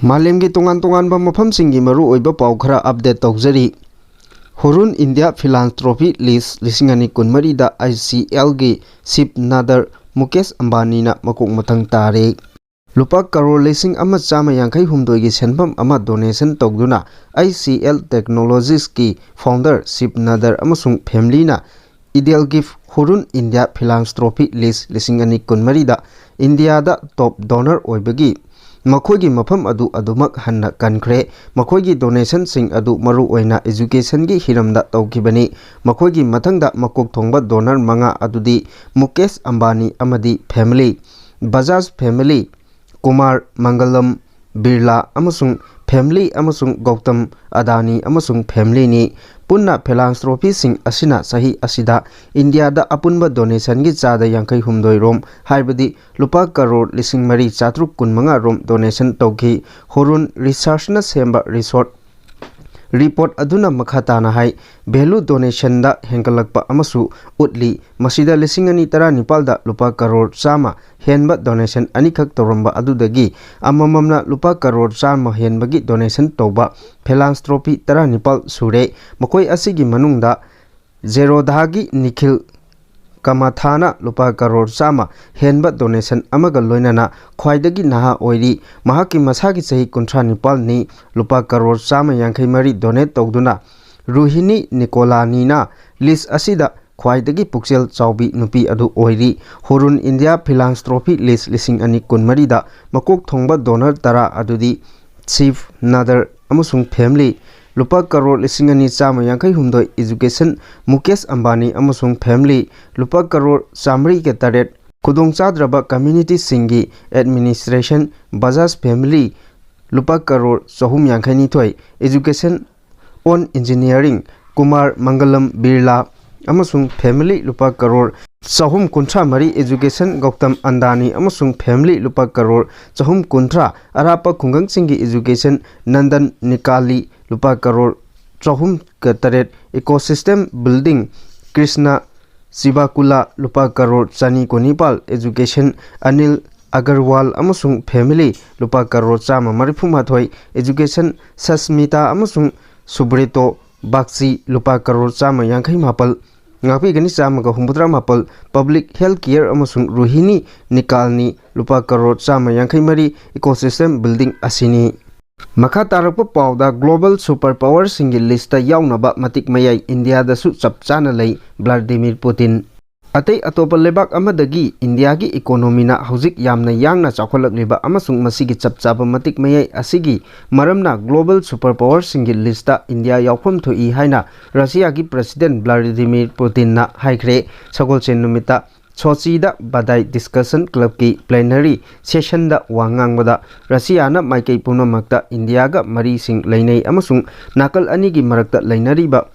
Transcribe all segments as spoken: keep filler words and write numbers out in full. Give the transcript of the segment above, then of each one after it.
ꯃꯥꯂꯦꯝꯒꯤ ꯇꯣꯉꯥꯟ ꯇꯣꯉꯥꯟꯕ ꯃꯐꯝꯁꯤꯡꯒꯤ ꯃꯔꯨꯑꯣꯏꯕ ꯄꯥꯎ ꯈꯔ ꯑꯞꯗꯦꯠ ꯇꯧꯖꯔꯤ꯫ ꯍꯨꯔꯨꯟ ꯏꯟꯗꯤꯌꯥ ꯐꯤꯂꯥꯟꯊ꯭ꯔꯣꯐꯤ ꯂꯤꯁ ꯂꯤꯁꯤꯡ ꯑꯅꯤ ꯀꯨꯟꯃꯔꯤꯗ I C algae chief ꯅꯥꯗꯔ Mukesh ꯑꯝꯕꯥꯅꯤꯅ ꯃꯀꯣꯛ ꯃꯊꯪ ꯇꯥꯔꯦ꯫ ꯂꯨꯄꯥ ꯀꯔꯣꯔ ꯂꯤꯁꯤꯡ ꯑꯃ ꯆꯥꯝꯃ ꯌꯥꯡꯈꯩ ꯍꯨꯝꯗꯣꯏꯒꯤ ꯁꯦꯟꯐꯝ ꯑꯃ ꯗꯣꯅꯦꯁꯟ ꯇꯧꯗꯨꯅ ꯑꯥꯏ ꯁꯤ ꯑꯦꯜ ꯇꯦꯛꯅꯣꯂꯣꯖꯤꯁꯀꯤ ꯐꯥꯎꯟꯗꯔ ꯆꯤꯐ ꯅꯥꯗꯔ ꯑꯃꯁꯨꯡ ꯐꯦꯃꯤꯂꯤꯅ ꯏꯗꯦꯜ ꯒꯤꯐ ꯍꯨꯔꯨꯟ ꯏꯟꯗꯤꯌꯥ ꯐꯤꯂꯥꯟꯊ꯭ꯔꯣꯐꯤ ꯂꯤꯁ ꯂꯤꯁꯤꯡ ꯑꯅꯤ ꯀꯨꯟꯃꯔꯤꯗ ꯏꯟꯗꯤꯌꯥꯗ ꯇꯣꯞ ꯗꯣꯅꯔ ꯑꯣꯏꯕꯒꯤ ꯃꯈꯣꯏꯒꯤ ꯃꯐꯝ ꯑꯗꯨ ꯑꯗꯨꯃꯛ ꯍꯟꯅ ꯀꯟꯈ꯭ꯔꯦ꯫ ꯃꯈꯣꯏꯒꯤ ꯗꯣꯅꯦꯁꯟꯁꯤꯡ ꯑꯗꯨ ꯃꯔꯨꯑꯣꯏꯅ ꯑꯦꯖꯨꯀꯦꯁꯟꯒꯤ ꯍꯤꯔꯝꯗ ꯇꯧꯈꯤꯕꯅꯤ꯫ ꯃꯈꯣꯏꯒꯤ ꯃꯊꯪꯗ ꯃꯀꯣꯛ ꯊꯣꯡꯕ ꯗꯣꯅꯔ ꯃꯉꯥ ꯑꯗꯨꯗꯤ ꯃꯨꯀꯦꯁ ꯑꯝꯕꯥꯅꯤ ꯑꯃꯗꯤ ꯐꯦꯃꯤꯂꯤ, ꯕꯖꯥꯖ ꯐꯦꯃꯤꯂꯤ, ꯀꯨꯃꯥꯔ ꯃꯪꯒꯂꯝ ꯕꯤꯔꯂꯥ ꯑꯃꯁꯨꯡ ꯐꯦꯃꯤꯂꯤ ꯑꯃꯁꯨꯡ ꯒꯧꯇꯝ ꯑꯗꯥꯅꯤ ꯑꯃꯁꯨꯡ ꯐꯦꯃꯤꯂꯤꯅꯤ꯫ ꯄꯨꯟꯅ ꯐꯤꯂꯥꯟꯊ꯭ꯔꯣꯐꯤꯁꯤꯡ ꯑꯁꯤꯅ ꯆꯍꯤ ꯑꯁꯤꯗ ꯏꯟꯗꯤꯌꯥꯗ ꯑꯄꯨꯟꯕ ꯗꯣꯅꯦꯁꯟꯒꯤ ꯆꯥꯗ ꯌꯥꯡꯈꯩ ꯍꯨꯝꯗꯣꯏ ꯔꯣꯝ, ꯍꯥꯏꯕꯗꯤ ꯂꯨꯄꯥ ꯀꯔꯣꯔ ꯂꯤꯁꯤꯡ ꯃꯔꯤ ꯆꯥꯇ꯭ꯔꯨꯛ ꯀꯨꯟꯃꯉꯥ ꯔꯣꯝ ꯗꯣꯅꯦꯁꯟ ꯇꯧꯈꯤ꯫ ꯍꯨꯔꯨꯟ ꯔꯤꯁꯔꯆꯅ ꯁꯦꯝꯕ ꯔꯤꯁꯣꯔꯠ ꯔꯤꯄꯣꯔꯠ ꯑꯗꯨꯅ ꯃꯈꯥ ꯇꯥꯅ ꯍꯥꯏ, ꯚꯦꯂꯨ ꯗꯣꯅꯦꯁꯟꯗ ꯍꯦꯟꯒꯠꯂꯛꯄ ꯑꯃꯁꯨ ꯎꯠꯂꯤ꯫ ꯃꯁꯤꯗ ꯂꯤꯁꯤꯡ ꯑꯅꯤ ꯇꯔꯥꯅꯤꯄꯥꯜꯗ ꯂꯨꯄꯥ ꯀꯔꯣꯔ ꯆꯥꯝꯃ ꯍꯦꯟꯕ ꯗꯣꯅꯦꯁꯟ ꯑꯅꯤꯈꯛ ꯇꯧꯔꯝꯕ ꯑꯗꯨꯗꯒꯤ ꯑꯃꯃꯝꯅ ꯂꯨꯄꯥ ꯀꯔꯣꯔ ꯆꯥꯝꯃ ꯍꯦꯟꯕꯒꯤ ꯗꯣꯅꯦꯁꯟ ꯇꯧꯕ ꯐꯤꯂꯥꯟꯊ꯭ꯔꯣꯐꯤ ꯇꯔꯥꯅꯤꯄꯥꯜ ꯁꯨꯔꯦ꯫ ꯃꯈꯣꯏ ꯑꯁꯤꯒꯤ ꯃꯅꯨꯡꯗ ꯖꯦꯔꯣꯗꯥꯒꯤ ꯅꯤꯈꯤꯜ ꯀꯃꯥꯊꯥꯅ ꯂꯨꯄꯥ ꯀꯔꯣꯔ ꯆꯥꯝꯃ ꯍꯦꯟꯕ ꯗꯣꯅꯦꯁꯟ ꯑꯃꯒ ꯂꯣꯏꯅꯅ ꯈ꯭ꯋꯥꯏꯗꯒꯤ ꯅꯍꯥ ꯑꯣꯏꯔꯤ꯫ ꯃꯍꯥꯛꯀꯤ ꯃꯁꯥꯒꯤ ꯆꯍꯤ ꯀꯨꯟꯊ꯭ꯔꯥ ꯅꯤꯄꯥꯜꯅꯤ꯫ ꯂꯨꯄꯥ ꯀꯔꯣꯔ ꯆꯥꯝꯃ ꯌꯥꯡꯈꯩ ꯃꯔꯤ ꯗꯣꯅꯦꯠ ꯇꯧꯗꯨꯅ ꯔꯨꯍꯤꯅꯤ ꯅꯤꯀꯣꯂꯥꯅꯤꯅ ꯂꯤꯁ ꯑꯁꯤꯗ ꯈ꯭ꯋꯥꯏꯗꯒꯤ ꯄꯨꯛꯆꯦꯜ ꯆꯥꯎꯕꯤ ꯅꯨꯄꯤ ꯑꯗꯨ ꯑꯣꯏꯔꯤ꯫ ꯍꯨꯔꯨꯟ ꯏꯟꯗꯤꯌꯥ ꯐꯤꯂꯥꯟꯊ꯭ꯔꯣꯐꯤ ꯂꯤꯁ ꯂꯤꯁꯤꯡ ꯑꯅꯤ ꯀꯨꯟꯃꯔꯤꯗ ꯃꯀꯣꯛ ꯊꯣꯡꯕ ꯗꯣꯅꯔ ꯇꯔꯥ ꯑꯗꯨꯗꯤ ꯁꯤꯐ, ꯅꯥꯗꯔ ꯑꯃꯁꯨꯡ ꯐꯦꯃꯤꯂꯤ ꯂꯨꯄꯥ ꯀꯔꯣꯔ ꯂꯤꯁꯤꯡ ꯑꯅꯤ ꯆꯥꯝꯃ ꯌꯥꯡꯈꯩ ꯍꯨꯝꯗꯣꯏ, ꯑꯦꯖꯨꯀꯦꯁꯟ ꯃꯨꯀꯦꯁ ꯑꯝꯕꯥꯅꯤ ꯑꯃꯁꯨꯡ ꯐꯦꯃꯤꯂꯤ ꯂꯨꯄꯥ ꯀꯔꯣꯔ ꯆꯥꯃꯔꯤꯒ ꯇꯔꯦꯠ, ꯈꯨꯗꯣꯡꯆꯥꯗ꯭ꯔꯕ ꯀꯝꯃ꯭ꯌꯨꯅꯤꯇꯤꯁꯤꯡꯒꯤ ꯑꯦꯗꯃꯤꯅꯤꯁꯇ꯭ꯔꯦꯁꯟ ꯕꯖꯥꯖ ꯐꯦꯃꯤꯂꯤ ꯂꯨꯄꯥ ꯀꯔꯣꯔ ꯆꯍꯨꯝ ꯌꯥꯡꯈꯩ ꯅꯤꯊꯣꯏ, ꯑꯦꯖꯨꯀꯦꯁꯟ ꯑꯣꯟ ꯏꯟꯖꯤꯅꯤꯌꯥꯔꯤꯡ ꯀꯨꯃꯥꯔ ꯃꯪꯒꯂꯝ ꯕꯤꯔꯂꯥ ꯑꯃꯁꯨꯡ ꯐꯦꯃꯤꯂꯤ ꯂꯨꯄꯥ ꯀꯔꯣꯔ ꯆꯍꯨꯝ ꯀꯨꯟꯊ꯭ꯔꯥ ꯃꯔꯤ, ꯑꯦꯖꯨꯀꯦꯁꯟ ꯒꯧꯇꯝ ꯑꯟꯗꯥꯅꯤ ꯑꯃꯁꯨꯡ ꯐꯦꯃꯤꯂꯤ ꯂꯨꯄꯥ ꯀꯔꯣꯔ ꯆꯍꯨꯝ ꯀꯨꯟꯊ꯭ꯔꯥ, ꯑꯔꯥꯞꯄ ꯈꯨꯡꯒꯪꯁꯤꯡꯒꯤ ꯑꯦꯖꯨꯀꯦꯁꯟ ꯅꯟꯗꯟ ꯅꯤꯀꯥꯂꯤ ꯂꯨꯄꯥ ꯀꯔꯣꯔ ꯆꯍꯨꯝꯒ ꯇꯔꯦꯠ, ꯏꯀꯣꯁꯤꯁꯇꯦꯝ ꯕꯤꯜꯗꯤꯡ ꯀ꯭ꯔꯤꯁꯅ ꯁꯤꯕꯥꯀꯨꯂꯥ ꯂꯨꯄꯥ ꯀꯔꯣꯔ ꯆꯅꯤ ꯀꯨꯟꯅꯤꯄꯥꯜ, ꯑꯦꯖꯨꯀꯦꯁꯟ ꯑꯅꯤꯜ ꯑꯒꯔꯋꯥꯜ ꯑꯃꯁꯨꯡ family ꯂꯨꯄꯥ ꯀꯔꯣꯔ ꯆꯥꯝꯃ ꯃꯔꯤꯐꯨ ꯃꯥꯊꯣꯏ, education ꯁꯁꯃꯤꯇꯥ ꯑꯃꯁꯨꯡ ꯁꯨꯕ꯭ꯔꯦꯇꯣ ꯕꯥꯒꯆꯤ ꯂꯨꯄꯥ ꯀꯔꯣꯔ ꯆꯥꯝꯃ ꯌꯥꯡꯈꯩ ꯃꯥꯄꯜ, ꯉꯥꯛꯄꯤꯒꯅꯤ ꯆꯥꯝꯃꯒ ꯍꯨꯝꯐꯨꯇꯔꯥ ꯃꯥꯄꯜ, public health care ꯑꯃꯁꯨꯡ ꯔꯣꯍꯤꯅꯤ ꯅꯤꯀꯥꯜꯅꯤ ꯂꯨꯄꯥ ꯀꯔꯣꯔ ꯆꯥꯝꯃ ꯌꯥꯡꯈꯩ ꯃꯔꯤ, ecosystem building ꯑꯁꯤꯅꯤ꯫ ꯃꯈꯥ ꯇꯥꯔꯛꯄ ꯄꯥꯎꯗ global super powerꯁꯤꯡꯒꯤ listꯇ ꯌꯥꯎꯅꯕ ꯃꯇꯤꯛ ꯃꯌꯥꯏ ꯏꯟꯗꯤꯌꯥꯗꯁꯨ ꯆꯞ ꯆꯥꯅ ꯂꯩ ꯕ꯭ꯂꯥꯗꯤꯃꯤꯔ ꯄꯨꯇꯤꯟ꯫ ꯑꯇꯩ ꯑꯇꯣꯞꯄ ꯂꯩꯕꯥꯛ ꯑꯃꯗꯒꯤ ꯏꯟꯗꯤꯌꯥꯒꯤ economyꯅ ꯍꯧꯖꯤꯛ ꯌꯥꯝꯅ ꯌꯥꯡꯅ ꯆꯥꯎꯈꯠꯂꯛꯂꯤꯕ ꯑꯃꯁꯨꯡ ꯃꯁꯤꯒꯤ ꯆꯞ ꯆꯥꯕ ꯃꯇꯤꯛ ꯃꯌꯥꯏ ꯑꯁꯤꯒꯤ ꯃꯔꯝꯅ global super powerꯁꯤꯡꯒꯤ listꯇ ꯏꯟꯗꯤꯌꯥ ꯌꯥꯎꯐꯝ ꯊꯣꯛꯏ ꯍꯥꯏꯅ ꯔꯁꯤꯌꯥꯒꯤ president ꯕ꯭ꯂꯥꯗꯤꯃꯤꯔ ꯄꯨꯇꯤꯟꯅ ꯍꯥꯏꯈ꯭ꯔꯦ꯫ ꯁꯒꯣꯜꯁꯦꯟ ꯅꯨꯃꯤꯠꯇ ꯁꯣꯆꯤꯗ ꯕꯗꯥꯏ discussion clubꯀꯤ plenary sessionꯗ ꯋꯥ ꯉꯥꯡꯕꯗ ꯔꯁꯤꯌꯥꯅ ꯃꯥꯏꯀꯩ ꯄꯨꯝꯅꯃꯛꯇ ꯏꯟꯗꯤꯌꯥꯒ ꯃꯔꯤꯁꯤꯡ ꯂꯩꯅꯩ ꯑꯃꯁꯨꯡ ꯅꯥꯀꯜ ꯑꯅꯤꯒꯤ ꯃꯔꯛꯇ ꯂꯩꯅꯔꯤꯕ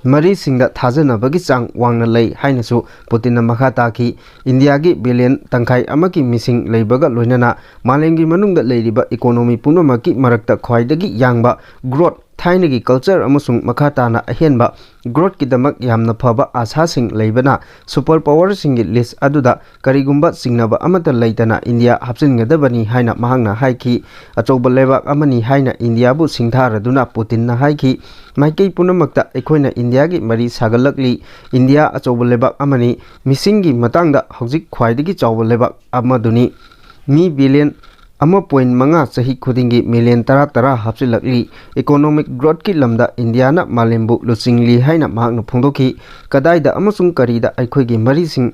ꯃꯔꯤꯁꯤꯡꯗ ꯊꯥꯖꯅꯕꯒꯤ ꯆꯥꯡ ꯋꯥꯡꯅ ꯂꯩ ꯍꯥꯏꯅꯁꯨ ꯄꯨꯇꯤꯟꯅ ꯃꯈꯥ ꯇꯥꯈꯤ꯫ ꯏꯟꯗꯤꯌꯥꯒꯤ billion ꯇꯪꯈꯥꯏ ꯑꯃꯒꯤ ꯃꯤꯁꯤꯡ ꯂꯩꯕꯒ ꯂꯣꯏꯅꯅ ꯃꯥꯂꯦꯝꯒꯤ ꯃꯅꯨꯡꯗ ꯂꯩꯔꯤꯕ economy ꯄꯨꯝꯅꯃꯛꯀꯤ ꯃꯔꯛꯇ ꯈ꯭ꯋꯥꯏꯗꯒꯤ ꯌꯥꯡꯕ growth, ꯊꯥꯏꯅꯒꯤ culture ꯑꯃꯁꯨꯡ ꯃꯈꯥ ꯇꯥꯅ ꯑꯍꯦꯟꯕ growthꯀꯤꯗꯃꯛ ꯌꯥꯝꯅ ꯐꯕ ꯑꯥꯁꯥꯁꯤꯡ ꯂꯩꯕꯅ super powerꯁꯤꯡꯒꯤ list ꯑꯗꯨꯗ ꯀꯔꯤꯒꯨꯝꯕ ꯆꯤꯡꯅꯕ ꯑꯃꯠꯇ ꯂꯩꯇꯅ ꯏꯟꯗꯤꯌꯥ ꯍꯥꯞꯆꯤꯟꯒꯗꯕꯅꯤ ꯍꯥꯏꯅ ꯃꯍꯥꯛꯅ ꯍꯥꯏꯈꯤ꯫ ꯑꯆꯧꯕ ꯂꯩꯕꯥꯛ ꯑꯃꯅꯤ ꯍꯥꯏꯅ ꯏꯟꯗꯤꯌꯥꯕꯨ ꯁꯤꯡꯊꯥꯔꯗꯨꯅ ꯄꯨꯇꯤꯟꯅ ꯍꯥꯏꯈꯤ, ꯃꯥꯏꯀꯩ ꯄꯨꯝꯅꯃꯛꯇ ꯑꯩꯈꯣꯏꯅ ꯏꯟꯗꯤꯌꯥꯒꯤ ꯃꯔꯤ ꯁꯥꯒꯠꯂꯛꯂꯤ꯫ ꯏꯟꯗꯤꯌꯥ ꯑꯆꯧꯕ ꯂꯩꯕꯥꯛ ꯑꯃꯅꯤ, ꯃꯤꯁꯤꯡꯒꯤ ꯃꯇꯥꯡꯗ ꯍꯧꯖꯤꯛ ꯈ꯭ꯋꯥꯏꯗꯒꯤ ꯆꯥꯎꯕ ꯂꯩꯕꯥꯛ ꯑꯃꯗꯨꯅꯤ꯫ ꯃꯤ billion ꯑꯃ point ꯃꯉꯥ ꯆꯍꯤ ꯈꯨꯗꯤꯡꯒꯤ million ꯇꯔꯥ ꯇꯔꯥ ꯍꯥꯞꯆꯤꯜꯂꯛꯂꯤ꯫ Economic growthꯀꯤ ꯂꯝꯗ ꯏꯟꯗꯤꯌꯥꯅ ꯃꯥꯂꯦꯝꯕꯨ ꯂꯨꯆꯤꯡꯂꯤ ꯍꯥꯏꯅ ꯃꯍꯥꯛꯅ ꯐꯣꯡꯗꯣꯛꯈꯤ꯫ ꯀꯗꯥꯏꯗ ꯑꯃꯁꯨꯡ ꯀꯔꯤꯗ ꯑꯩꯈꯣꯏꯒꯤ ꯃꯔꯤꯁꯤꯡ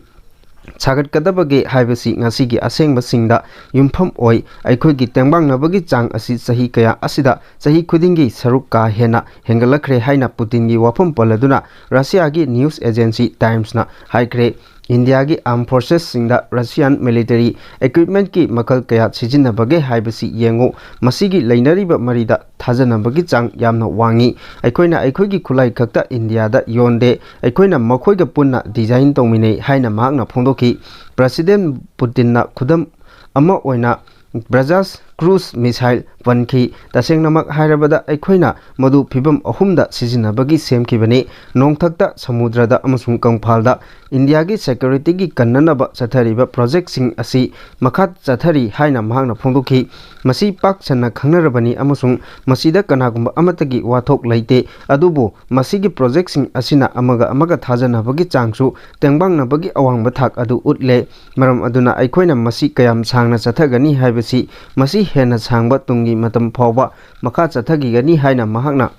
ꯁꯥꯒꯠꯀꯗꯕꯒꯦ ꯍꯥꯏꯕꯁꯤ ꯉꯁꯤꯒꯤ ꯑꯁꯦꯡꯕꯁꯤꯡꯗ ꯌꯨꯝꯐꯝ ꯑꯣꯏ꯫ ꯑꯩꯈꯣꯏꯒꯤ ꯇꯦꯡꯕꯥꯡꯅꯕꯒꯤ ꯆꯥꯡ ꯑꯁꯤ ꯆꯍꯤ ꯀꯌꯥ ꯑꯁꯤꯗ ꯆꯍꯤ ꯈꯨꯗꯤꯡꯒꯤ ꯁꯔꯨꯛ ꯀꯥ ꯍꯦꯟꯅ ꯍꯦꯟꯒꯠꯂꯛꯈ꯭ꯔꯦ ꯍꯥꯏꯅ ꯄꯨꯇꯤꯟꯒꯤ ꯋꯥꯐꯝ ꯄꯜꯂꯗꯨꯅ ꯔꯁꯤꯌꯥꯒꯤ news agency Timesꯅ ꯍꯥꯏꯈ꯭ꯔꯦ꯫ ꯏꯟꯗꯤꯌꯥꯒꯤ armed forcesꯁꯤꯡꯗ Russian military equipmentꯀꯤ ꯃꯈꯜ ꯀꯌꯥ ꯁꯤꯖꯤꯟꯅꯕꯒꯦ ꯍꯥꯏꯕꯁꯤ ꯌꯦꯡꯉꯨ꯫ ꯃꯁꯤꯒꯤ ꯂꯩꯅꯔꯤꯕ ꯃꯔꯤꯗ ꯊꯥꯖꯅꯕꯒꯤ ꯆꯥꯡ ꯌꯥꯝꯅ ꯋꯥꯡꯉꯤ꯫ ꯑꯩꯈꯣꯏꯅ ꯑꯩꯈꯣꯏꯒꯤ ꯈꯨꯠꯂꯥꯏ ꯈꯛꯇ ꯏꯟꯗꯤꯌꯥꯗ ꯌꯣꯟꯗꯦ, ꯑꯩꯈꯣꯏꯅ ꯃꯈꯣꯏꯒ ꯄꯨꯟꯅ design ꯇꯧꯃꯤꯟꯅꯩ ꯍꯥꯏꯅ ꯃꯍꯥꯛꯅ ꯐꯣꯡꯗꯣꯛꯈꯤ꯫ President ꯄꯨꯇꯤꯟꯅ ꯈꯨꯗꯝ ꯑꯃ ꯑꯣꯏꯅ ꯕ꯭ꯔꯖꯥꯁ cruise missile ꯄꯟꯈꯤ꯫ ꯇꯁꯦꯡꯅꯃꯛ ꯍꯥꯏꯔꯕꯗ, ꯑꯩꯈꯣꯏꯅ ꯃꯗꯨ ꯐꯤꯚꯝ ꯑꯍꯨꯝꯗ ꯁꯤꯖꯤꯟꯅꯕꯒꯤ ꯁꯦꯝꯈꯤꯕꯅꯤ: ꯅꯣꯡꯊꯛꯇ, ꯁꯃꯨꯗ꯭ꯔꯗ ꯑꯃꯁꯨꯡ ꯀꯪꯐꯥꯜꯗ꯫ ꯏꯟꯗꯤꯌꯥꯒꯤ security ꯒꯤ ꯀꯟꯅꯅꯕ ꯆꯠꯊꯔꯤꯕ project ꯁꯤꯡ ꯑꯁꯤ ꯃꯈꯥ ꯆꯠꯊꯔꯤ ꯍꯥꯏꯅ ꯃꯍꯥꯛꯅ ꯐꯣꯡꯗꯣꯛꯈꯤ꯫ ꯃꯁꯤ ꯄꯥꯛ ꯁꯟꯅ ꯈꯪꯅꯔꯕꯅꯤ ꯑꯃꯁꯨꯡ ꯃꯁꯤꯗ ꯀꯅꯥꯒꯨꯝꯕ ꯑꯃꯠꯇꯒꯤ ꯋꯥꯊꯣꯛ ꯂꯩꯇꯦ꯫ ꯑꯗꯨꯕꯨ ꯃꯁꯤꯒꯤ project ꯁꯤꯡ ꯑꯁꯤꯅ ꯑꯃꯒ ꯑꯃꯒ ꯊꯥꯖꯅꯕꯒꯤ ꯆꯥꯡꯁꯨ ꯇꯦꯡꯕꯥꯡꯅꯕꯒꯤ ꯑꯋꯥꯡꯕ ꯊꯥꯛ ꯑꯗꯨ ꯎꯠꯂꯦ꯫ ꯃꯔꯝ ꯑꯗꯨꯅ ꯑꯩꯈꯣꯏꯅ ꯃꯁꯤ ꯀꯌꯥꯝ ꯁꯥꯡꯅ ꯆꯠꯊꯒꯅꯤ ꯍꯥꯏꯕꯁꯤ ꯃꯁꯤ ꯍꯦꯟꯅ ꯁꯥꯡꯕ ꯇꯨꯡꯒꯤ ꯃꯇꯝ ꯐꯥꯎꯕ ꯃꯈꯥ ꯆꯠꯊꯈꯤꯒꯅꯤ ꯍꯥꯏꯅ ꯃꯍꯥꯛꯅ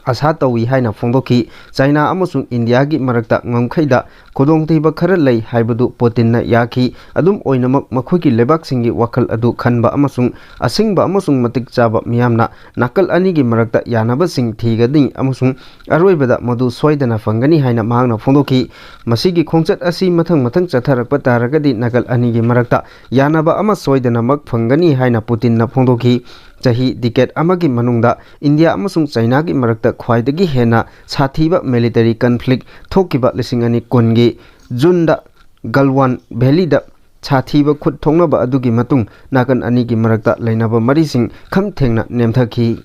ꯑꯥꯁꯥ ꯇꯧꯏ ꯍꯥꯏꯅ ꯐꯣꯡꯗꯣꯛꯈꯤ꯫ ꯆꯥꯏꯅꯥ ꯑꯃꯁꯨꯡ ꯏꯟꯗꯤꯌꯥꯒꯤ ꯃꯔꯛꯇ ꯉꯝꯈꯩꯗ ꯈꯨꯗꯣꯡꯊꯤꯕ ꯈꯔ ꯂꯩ ꯍꯥꯏꯕꯗꯨ ꯄꯨꯇꯤꯟꯅ ꯌꯥꯈꯤ꯫ ꯑꯗꯨꯝ ꯑꯣꯏꯅꯃꯛ, ꯃꯈꯣꯏꯒꯤ ꯂꯩꯕꯥꯛꯁꯤꯡꯒꯤ ꯋꯥꯈꯜ ꯑꯗꯨ ꯈꯟꯕ ꯑꯃꯁꯨꯡ ꯑꯁꯤꯡꯕ ꯑꯃꯁꯨꯡ ꯃꯇꯤꯛ ꯆꯥꯕ ꯃꯤꯌꯥꯝꯅ ꯅꯥꯀꯜ ꯑꯅꯤꯒꯤ ꯃꯔꯛꯇ ꯌꯥꯅꯕꯁꯤꯡ ꯊꯤꯒꯅꯤ ꯑꯃꯁꯨꯡ ꯑꯔꯣꯏꯕꯗ ꯃꯗꯨ ꯁꯣꯏꯗꯅ ꯐꯪꯒꯅꯤ ꯍꯥꯏꯅ ꯃꯍꯥꯛꯅ ꯐꯣꯡꯗꯣꯛꯈꯤ꯫ ꯃꯁꯤꯒꯤ ꯈꯣꯡꯆꯠ ꯑꯁꯤ ꯃꯊꯪ ꯃꯊꯪ ꯆꯠꯊꯔꯛꯄ ꯇꯥꯔꯒꯗꯤ ꯅꯥꯀꯜ ꯑꯅꯤꯒꯤ ꯃꯔꯛꯇ ꯌꯥꯅꯕ ꯑꯃ ꯁꯣꯏꯗꯅꯃꯛ ꯐꯪꯒꯅꯤ ꯍꯥꯏꯅ ꯄꯨꯇꯤꯟꯅ ꯐꯣꯡꯗꯣꯛꯈꯤ꯫ ꯆꯍꯤ decade ꯑꯃꯒꯤ ꯃꯅꯨꯡꯗ ꯏꯟꯗꯤꯌꯥ ꯑꯃꯁꯨꯡ ꯆꯥꯏꯅꯥꯒꯤ ꯃꯔꯛꯇ ꯈ꯭ꯋꯥꯏꯗꯒꯤ ꯍꯦꯟꯅ ꯁꯥꯊꯤꯕ military conflict ꯊꯣꯛꯈꯤꯕ ꯂꯤꯁꯤꯡ ꯑꯅꯤ ꯀꯨꯟꯒꯤ ꯖꯨꯟꯗ ꯒꯜꯋꯥꯟ ꯚꯦꯂꯤꯗ ꯁꯥꯊꯤꯕ ꯈꯨꯠ ꯊꯣꯛꯅꯕ ꯑꯗꯨꯒꯤ ꯃꯇꯨꯡ ꯅꯥꯀꯟ ꯑꯅꯤꯒꯤ ꯃꯔꯛꯇ ꯂꯩꯅꯕ ꯃꯔꯤꯁꯤꯡ ꯈꯝ ꯊꯦꯡꯅ ꯅꯦꯝꯊꯈꯤ꯫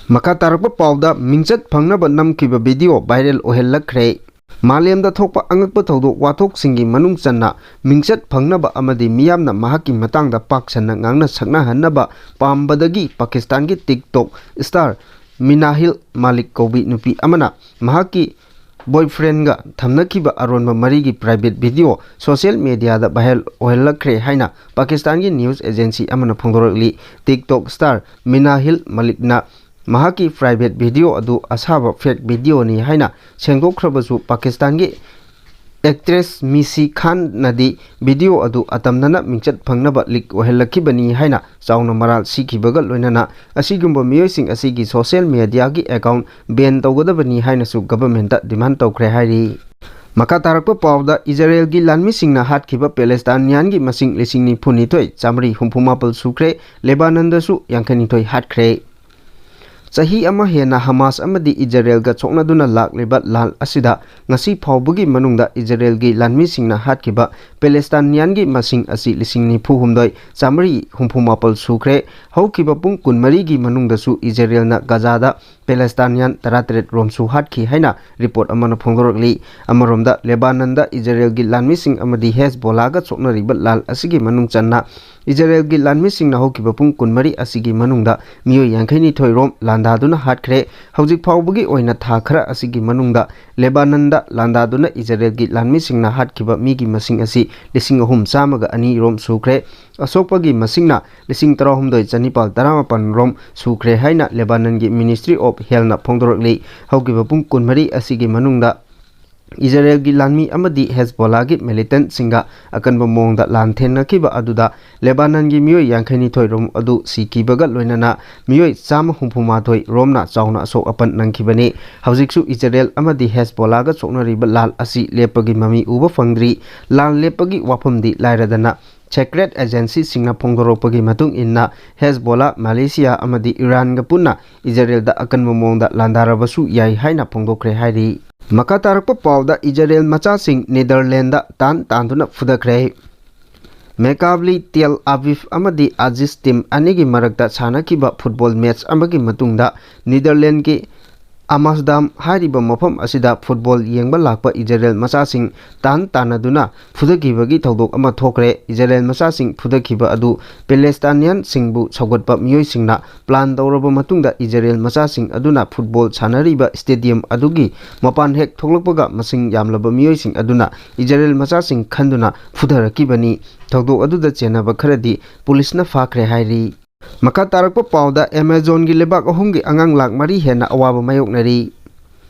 ꯃꯈꯥ ꯇꯥꯔꯛꯄ ꯄꯥꯎꯗ, ꯃꯤꯡꯆꯠ ꯐꯪꯅꯕ ꯅꯝꯈꯤꯕ video viral ꯑꯣꯏꯍꯜꯂꯛꯈ꯭ꯔꯦ꯫ ꯃꯥꯂꯦꯝꯗ ꯊꯣꯛꯄ ꯑꯉꯛꯄ ꯊꯧꯗꯣꯛ ꯋꯥꯊꯣꯛꯁꯤꯡꯒꯤ ꯃꯅꯨꯡ ꯆꯟꯅ ꯃꯤꯡꯆꯠ ꯐꯪꯅꯕ ꯑꯃꯗꯤ ꯃꯤꯌꯥꯝꯅ ꯃꯍꯥꯛꯀꯤ ꯃꯇꯥꯡꯗ ꯄꯥꯛ ꯁꯟꯅ ꯉꯥꯡꯅ ꯁꯛꯅꯍꯟꯅꯕ ꯄꯥꯝꯕꯗꯒꯤ ꯄꯥꯀꯤꯁꯇꯥꯟꯒꯤ TikTok star ꯃꯤꯅꯥꯍꯤꯜ ꯃꯥꯂꯤꯛ ꯀꯧꯕꯤ ꯅꯨꯄꯤ ꯑꯃꯅ ꯃꯍꯥꯛꯀꯤ boyfriendꯒ ꯊꯝꯅꯈꯤꯕ ꯑꯔꯣꯟꯕ ꯃꯔꯤꯒꯤ private video social mediaꯗ viral ꯑꯣꯏꯍꯜꯂꯛꯈ꯭ꯔꯦ ꯍꯥꯏꯅ ꯄꯥꯀꯤꯁꯇꯥꯟꯒꯤ news agency ꯑꯃꯅ ꯐꯣꯡꯗꯣꯔꯛꯂꯤ꯫ TikTok star ꯃꯤꯅꯥꯍꯤꯜ ꯃꯥꯂꯤꯛꯅ ꯃꯍꯥꯛꯀꯤ private video ꯑꯗꯨ ꯑꯁꯥꯕ fake videoꯅꯤ ꯍꯥꯏꯅ ꯁꯦꯡꯗꯣꯛꯈ꯭ꯔꯕꯁꯨ, ꯄꯥꯀꯤꯁꯇꯥꯟꯒꯤ actress ꯃꯤꯁꯤ ꯈꯥꯟꯅꯗꯤ video ꯑꯗꯨ ꯑꯇꯝꯅꯅ ꯃꯤꯡꯆꯠ ꯐꯪꯅꯕ leak ꯑꯣꯏꯍꯜꯂꯛꯈꯤꯕꯅꯤ ꯍꯥꯏꯅ ꯆꯥꯎꯅ ꯃꯔꯥꯜ ꯁꯤꯈꯤꯕꯒ ꯂꯣꯏꯅꯅ ꯑꯁꯤꯒꯨꯝꯕ ꯃꯤꯑꯣꯏꯁꯤꯡ ꯑꯁꯤꯒꯤ social mediaꯒꯤ account ban ꯇꯧꯒꯗꯕꯅꯤ ꯍꯥꯏꯅꯁꯨ governmentꯇ demand ꯇꯧꯈ꯭ꯔꯦ ꯍꯥꯏꯔꯤ꯫ ꯃꯈꯥ ꯇꯥꯔꯛꯄ ꯄꯥꯎꯗ, ꯏꯖꯔꯦꯜꯒꯤ ꯂꯥꯟꯃꯤꯁꯤꯡꯅ ꯍꯥꯠꯈꯤꯕ ꯄꯦꯂꯦꯁꯇꯥꯏꯅꯤꯌꯥꯟꯒꯤ ꯃꯁꯤꯡ ꯂꯤꯁꯤꯡ ꯅꯤꯐꯨ ꯅꯤꯊꯣꯏ ꯆꯥꯃꯔꯤ ꯍꯨꯝꯐꯨ ꯃꯥꯄꯜ ꯁꯨꯈ꯭ꯔꯦ, ꯂꯦꯕꯥꯅꯟꯗꯁꯨ ꯌꯥꯡꯈꯩ ꯅꯤꯊꯣꯏ ꯍꯥꯠꯈ꯭ꯔꯦ꯫ ꯆꯍꯤ ꯑꯃ ꯍꯦꯟꯅ ꯍꯃꯥꯁ ꯑꯃꯗꯤ ꯏꯖꯔꯦꯜꯒ ꯁꯣꯛꯅꯗꯨꯅ ꯂꯥꯛꯂꯤꯕ ꯂꯥꯟ ꯑꯁꯤꯗ ꯉꯁꯤ ꯐꯥꯎꯕꯒꯤ ꯃꯅꯨꯡꯗ ꯏꯖꯔꯦꯜꯒꯤ ꯂꯥꯟꯃꯤꯁꯤꯡꯅ ꯍꯥꯠꯈꯤꯕ ꯄꯦꯂꯦꯁꯇꯥꯏꯅꯤꯌꯥꯟꯒꯤ ꯃꯁꯤꯡ ꯑꯁꯤ ꯂꯤꯁꯤꯡ ꯅꯤꯐꯨ ꯍꯨꯝꯗꯣꯏ ꯆꯥꯃꯔꯤ ꯍꯨꯝꯐꯨ ꯃꯥꯄꯜ ꯁꯨꯈ꯭ꯔꯦ꯫ ꯍꯧꯈꯤꯕ ꯄꯨꯡ ꯀꯨꯟꯃꯔꯤꯒꯤ ꯃꯅꯨꯡꯗꯁꯨ ꯏꯖꯔꯦꯜꯅ ꯒꯖꯥꯗ ꯄꯦꯂꯦꯁꯇꯥꯏꯅꯤꯌꯥꯟ ꯇꯔꯥꯇꯔꯦꯠ ꯔꯣꯝꯁꯨ ꯍꯥꯠꯈꯤ ꯍꯥꯏꯅ ꯔꯤꯄꯣꯔꯠ ꯑꯃꯅ ꯐꯣꯡꯗꯣꯔꯛꯂꯤ꯫ ꯑꯃꯔꯣꯝꯗ, ꯂꯦꯕꯥꯅꯟꯗ ꯏꯖꯔꯦꯜꯒꯤ ꯂꯥꯟꯃꯤꯁꯤꯡ ꯑꯃꯗꯤ ꯍꯦꯖꯕꯣꯂꯥꯒ ꯁꯣꯛꯅꯔꯤꯕ ꯂꯥꯟ ꯑꯁꯤꯒꯤ ꯃꯅꯨꯡ ꯆꯟꯅ ꯏꯖꯔꯦꯜꯒꯤ ꯂꯥꯟꯃꯤꯁꯤꯡꯅ ꯍꯧꯈꯤꯕ ꯄꯨꯡ ꯀꯨꯟꯃꯔꯤ ꯑꯁꯤꯒꯤ ꯃꯅꯨꯡꯗ ꯃꯤꯑꯣꯏ ꯌꯥꯡꯈꯩꯅꯤꯊꯣꯏ ꯔꯣꯝ ꯂꯥꯟꯗꯥꯗꯨꯅ ꯍꯥꯠꯈ꯭ꯔꯦ꯫ ꯍꯧꯖꯤꯛ ꯐꯥꯎꯕꯒꯤ ꯑꯣꯏꯅ ꯊꯥ ꯈꯔ ꯑꯁꯤꯒꯤ ꯃꯅꯨꯡꯗ ꯂꯦꯕꯥꯅꯟꯗ ꯂꯥꯟꯗꯥꯗꯨꯅ ꯏꯖꯔꯦꯜꯒꯤ ꯂꯥꯟꯃꯤꯁꯤꯡꯅ ꯍꯥꯠꯈꯤꯕ ꯃꯤꯒꯤ ꯃꯁꯤꯡ ꯑꯁꯤ ꯂꯤꯁꯤꯡ ꯑꯍꯨꯝ ꯆꯥꯝꯃꯒ ꯑꯅꯤ ꯔꯣꯝ ꯁꯨꯈ꯭ꯔꯦ꯫ ꯑꯁꯣꯛꯄꯒꯤ ꯃꯁꯤꯡꯅ ꯂꯤꯁꯤꯡ ꯇꯔꯥꯍꯨꯝꯗꯣꯏ ꯆꯅꯤꯄꯥꯜ ꯇꯔꯥꯃꯥꯄꯜ ꯔꯣꯝ ꯁꯨꯈ꯭ꯔꯦ ꯍꯥꯏꯅ ꯂꯦꯕꯥꯅꯟꯒꯤ Ministry of Healthꯅ ꯐꯣꯡꯗꯣꯔꯛꯂꯤ꯫ ꯍꯧꯈꯤꯕ ꯄꯨꯡ ꯀꯨꯟꯃꯔꯤ ꯑꯁꯤꯒꯤ ꯃꯅꯨꯡꯗ ꯏꯖꯔꯦꯜꯒꯤ ꯂꯥꯟꯃꯤ ꯑꯃꯗꯤ ꯍꯦꯖꯕꯣꯂꯥꯒꯤ ꯃꯤꯂꯤꯇꯦꯟꯠꯁꯤꯡꯒ ꯑꯀꯟꯕ ꯃꯑꯣꯡꯗ ꯂꯥꯟ ꯊꯦꯡꯅꯈꯤꯕ ꯑꯗꯨꯗ ꯂꯦꯕꯥꯅꯟꯒꯤ ꯃꯤꯑꯣꯏ ꯌꯥꯡꯈꯩꯅꯤꯊꯣꯏ ꯔꯣꯝ ꯑꯗꯨ ꯁꯤꯈꯤꯕꯒ ꯂꯣꯏꯅꯅ ꯃꯤꯑꯣꯏ ꯆꯥꯝꯃ ꯍꯨꯝꯐꯨ ꯃꯥꯊꯣꯏ ꯔꯣꯝꯅ ꯆꯥꯎꯅ ꯑꯁꯣꯛ ꯑꯄꯟ ꯅꯪꯈꯤꯕꯅꯤ꯫ ꯍꯧꯖꯤꯛꯁꯨ ꯏꯖꯔꯦꯜ ꯑꯃꯗꯤ ꯍꯦꯖꯕꯣꯂꯥꯒ ꯁꯣꯛꯅꯔꯤꯕ ꯂꯥꯟ ꯑꯁꯤ ꯂꯦꯞꯄꯒꯤ ꯃꯃꯤ ꯎꯕ ꯐꯪꯗ꯭ꯔꯤ꯫ ꯂꯥꯟ ꯂꯦꯞꯄꯒꯤ ꯋꯥꯐꯝꯗꯤ ꯂꯥꯏꯔꯗꯅ, ꯁꯦꯀ꯭ꯔꯦꯠ ꯑꯦꯖꯦꯟꯁꯤꯁꯤꯡꯅ ꯐꯣꯡꯗꯣꯔꯛꯄꯒꯤ ꯃꯇꯨꯡ ꯏꯟꯅ, ꯍꯦꯖꯕꯣꯂꯥ, ꯃꯥꯂꯦꯁꯤꯌꯥ ꯑꯃꯗꯤ ꯏꯔꯥꯟꯒ ꯄꯨꯟꯅ ꯏꯖꯔꯦꯜꯗ ꯑꯀꯟꯕ ꯃꯑꯣꯡꯗ ꯂꯥꯟꯗꯥꯔꯕꯁꯨ ꯌꯥꯏ ꯍꯥꯏꯅ ꯐꯣꯡꯗꯣꯛꯈ꯭ꯔꯦ ꯍꯥꯏꯔꯤ꯫ ꯃꯈꯥ ꯇꯥꯔꯛꯄ ꯄꯥꯎꯗ, ꯏꯖꯔꯦꯜ ꯃꯆꯥꯁꯤꯡ ꯅꯦꯗꯔꯂꯦꯟꯗ ꯇꯥꯟ ꯇꯥꯟꯗꯨꯅ ꯐꯨꯗꯈ꯭ꯔꯦ꯫ ꯃꯦꯀꯥꯕꯂꯤ ꯇꯦꯜ ꯑꯕꯤꯕ ꯑꯃꯗꯤ ꯑꯖꯤꯖ ꯇꯤꯝ ꯑꯅꯤꯒꯤ ꯃꯔꯛꯇ ꯁꯥꯟꯅꯈꯤꯕ ꯐꯨꯠꯕꯣꯜ ꯃꯦꯆ ꯑꯃꯒꯤ ꯃꯇꯨꯡꯗ ꯅꯦꯗꯔꯂꯦꯟꯒꯤ ꯑꯃꯁꯗꯥꯝ ꯍꯥꯏꯔꯤꯕ ꯃꯐꯝ ꯑꯁꯤꯗ ꯐꯨꯠꯕꯣꯜ ꯌꯦꯡꯕ ꯂꯥꯛꯄ ꯏꯖꯔꯦꯜ ꯃꯆꯥꯁꯤꯡ ꯇꯥꯟ ꯇꯥꯟꯅꯗꯨꯅ ꯐꯨꯗꯈꯤꯕꯒꯤ ꯊꯧꯗꯣꯛ ꯑꯃ ꯊꯣꯛꯈ꯭ꯔꯦ꯫ ꯏꯖꯔꯦꯜ ꯃꯆꯥꯁꯤꯡ ꯐꯨꯗꯈꯤꯕ ꯑꯗꯨ ꯄꯦꯂꯦꯁꯇꯥꯅꯤꯌꯥꯟꯁꯤꯡꯕꯨ ꯁꯧꯒꯠꯄ ꯃꯤꯑꯣꯏꯁꯤꯡꯅ ꯄ꯭ꯂꯥꯟ ꯇꯧꯔꯕ ꯃꯇꯨꯡꯗ ꯏꯖꯔꯦꯜ ꯃꯆꯥꯁꯤꯡ ꯑꯗꯨꯅ ꯐꯨꯠꯕꯣꯜ ꯁꯥꯟꯅꯔꯤꯕ ꯁ꯭ꯇꯦꯗꯤꯌꯝ ꯑꯗꯨꯒꯤ ꯃꯄꯥꯟ ꯍꯦꯛ ꯊꯣꯛꯂꯛꯄꯒ ꯃꯁꯤꯡ ꯌꯥꯝꯂꯕ ꯃꯤꯑꯣꯏꯁꯤꯡ ꯑꯗꯨꯅ ꯏꯖꯔꯦꯜ ꯃꯆꯥꯁꯤꯡ ꯈꯟꯗꯨꯅ ꯐꯨꯊꯔꯛꯈꯤꯕꯅꯤ꯫ ꯊꯧꯗꯣꯛ ꯑꯗꯨꯗ ꯆꯦꯟꯅꯕ ꯈꯔꯗꯤ ꯄꯨꯂꯤꯁꯅ ꯐꯥꯈ꯭ꯔꯦ ꯍꯥꯏꯔꯤ꯫ ꯃꯈꯥ ꯇꯥꯔꯛꯄ ꯄꯥꯎꯗ, ꯑꯦꯃꯥꯖꯣꯟꯒꯤ ꯂꯩꯕꯥꯛ ꯑꯍꯨꯝꯒꯤ ꯑꯉꯥꯡ ꯂꯥꯈ ꯃꯔꯤ ꯍꯦꯟꯅ ꯑꯋꯥꯕ ꯃꯥꯌꯣꯛꯅꯔꯤ꯫